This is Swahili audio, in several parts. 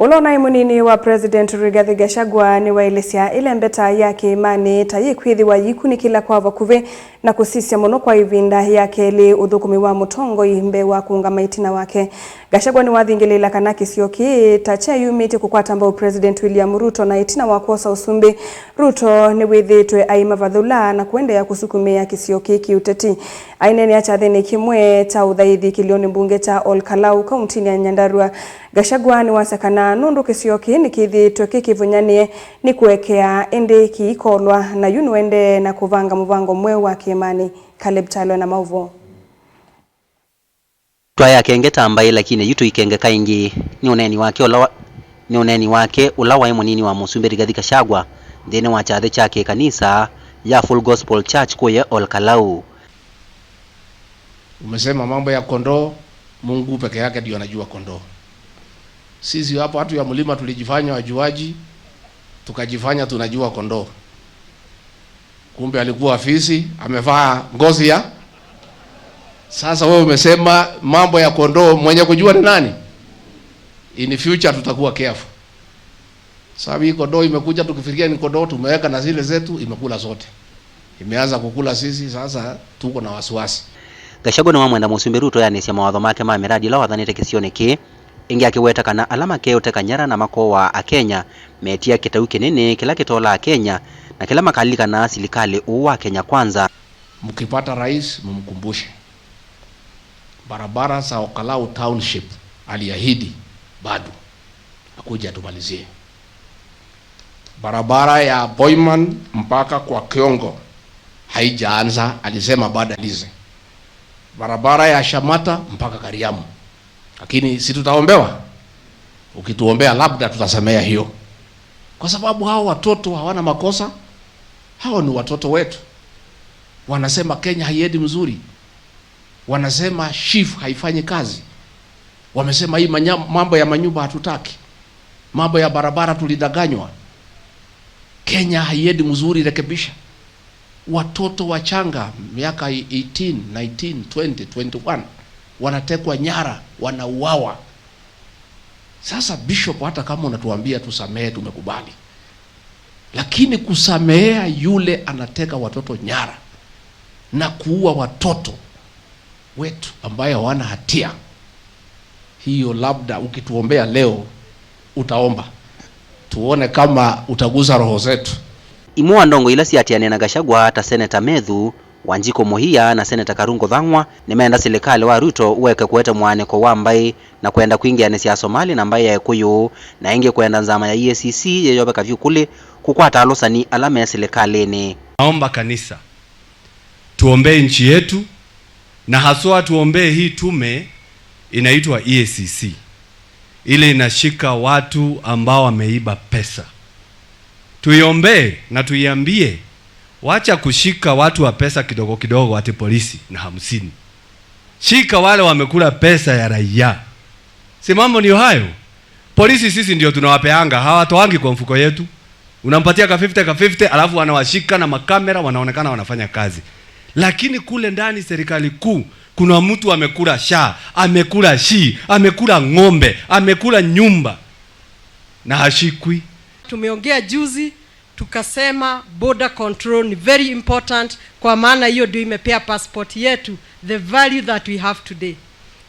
Ulona munini wa President Rigathi Gachagua ni waelesya ile mbeta ya kiimani ta yikwithiwa yikunikila kwa vakuvi na kusisya muno kwa ivinda ya keli uthukumi wa mutongoi mbe wa kuungama itina wake. Gachagua ni wathingilila kana kisio kii ta cheyumite kukwata mbau President William Ruto na itina wa kwosa usumbi. Ruto ni withitwe aima vathula na kuendeea kusukumia kisio kii kiuteti. Ainene achathini kimwe cha uthaithi kilioni mbunge cha Olkalau, kauntini ya Nyandarua. Gachagua ni wasakana nundu kisio kii nikithitwe kikivunyanie ni kuekea indi kiikolwa na yu niwende na kuvanga muvango mweu wa kiimani. Caleb Chalo na mauvo. Twaya kenge ta mbai, lakini yu tuikenge kaingi. Ni uneni wake ula wai munini wa musumbi Rigathi Gachagua nthini wa kyathi kya kikanisa ya Full Gospel Church kuya Olkalau. Umesema mambo ya kondoo, Mungu peke yake ndio anajua kondoo. Sisi hapo watu ya mlima tulijifanya wajuaji, tukajifanya tunajua kondoo. Kumbe alikuwa fisi amevaa ngozi ya. Sasa wewe umesema mambo ya kondoo, mwenye kujua ni nani? In future tutakuwa careful. Sababu hii kondoo imekuja tukifikiria ni kondoo, tumeweka na zile zetu, imekula zote. Imeanza kukula sisi, sasa tuko na wasiwasi. Gachagua ni wamwenda musumbi Ruto yanisya mawatho make ma miradi ila wathanite kisioni ki ingi, akiweta kana ala makeuteka nyara na makowa akenya metia kitau kinene kila kitola akenya na kila makalilikana silikali uu wa Kenya Kwanza. Mkipata rais, mumkumbushe barabara za Olkalau Township aliahidi, bado akuja tumalizie. Barabara ya Boyman mpaka kwa Kiongo haijaanza, alisema bado alize. Barabara ya Shamata mpaka Kariamu, lakini si tutaombewa? Ukituombea labda tutasemea hiyo, kwa sababu hao watoto hawana makosa, hao ni watoto wetu. Wanasema Kenya haiendi mzuri, wanasema SHIF haifanyi kazi, wamesema hii mambo ya manyumba hatutaki, mambo ya barabara tulidanganywa, Kenya haiendi mzuri, rekebisha. Watoto wachanga miaka 18, 19, 20, 21 wanatekwa nyara, wanauawa. Sasa Bishop, hata kama unatuambia tusamehe, tumekubali, lakini kusamehea yule anateka watoto nyara na kuua watoto wetu ambaye hawana hatia, hiyo labda ukituombea leo utaomba tuone kama utagusa roho zetu. Imwe ndongo ila siatiane na Gachagua ta Seneta Methu Wanjiko Muhia na Seneta Karungo Thang'wa nimeenda silikali wa Ruto uweke kuete mwaniko wa mbai na kwenda kwingianisya Somali na mbai ya Ekuyu na ingi kwenda nzama ya EACC yeyobeka vyukuli kukwata alusani ala me silikalini. Naomba kanisa tuombee nchi yetu na haswa tuombee hii tume inaitwa EACC, ile inashika watu ambao wameiba pesa. Tuiombee na tuiambie wacha kushika watu wa pesa kidogo kidogo, ati polisi na 50. Shika wale wamekula pesa ya raia. Si mambo ndio hayo? Polisi sisi ndio tunawapeanga, hawatoangi kwa mfuko yetu. Unampatia ka 50 ka 50, alafu wanawashika na makamera, wanaonekana wanafanya kazi. Lakini kule ndani serikali kuu kuna mtu amekula SHA, amekula SHI, amekula ng'ombe, amekula nyumba na hashikwi. Tumeongea juzi tukasema border control ni very important, kwa maana hiyo ndio imepea passport yetu the value that we have today.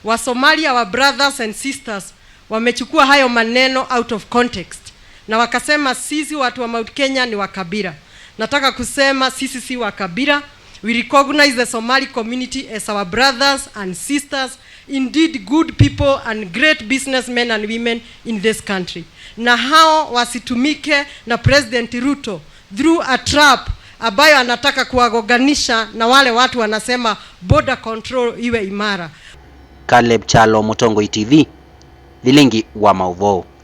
Wasomalia, our brothers and sisters, wamechukua hayo maneno out of context na wakasema sisi watu wa Mount Kenya ni wakabila. Nataka kusema sisi si wakabila. We recognize the Somali community as our brothers and sisters, indeed good people and great businessmen and women in this country. Na hao wasitumike na President Ruto through a trap ambayo anataka kuwagonganisha na wale watu wanasema border control iwe imara. Caleb Chalo, Mutongo TV, Vilingi wa Mauvoo.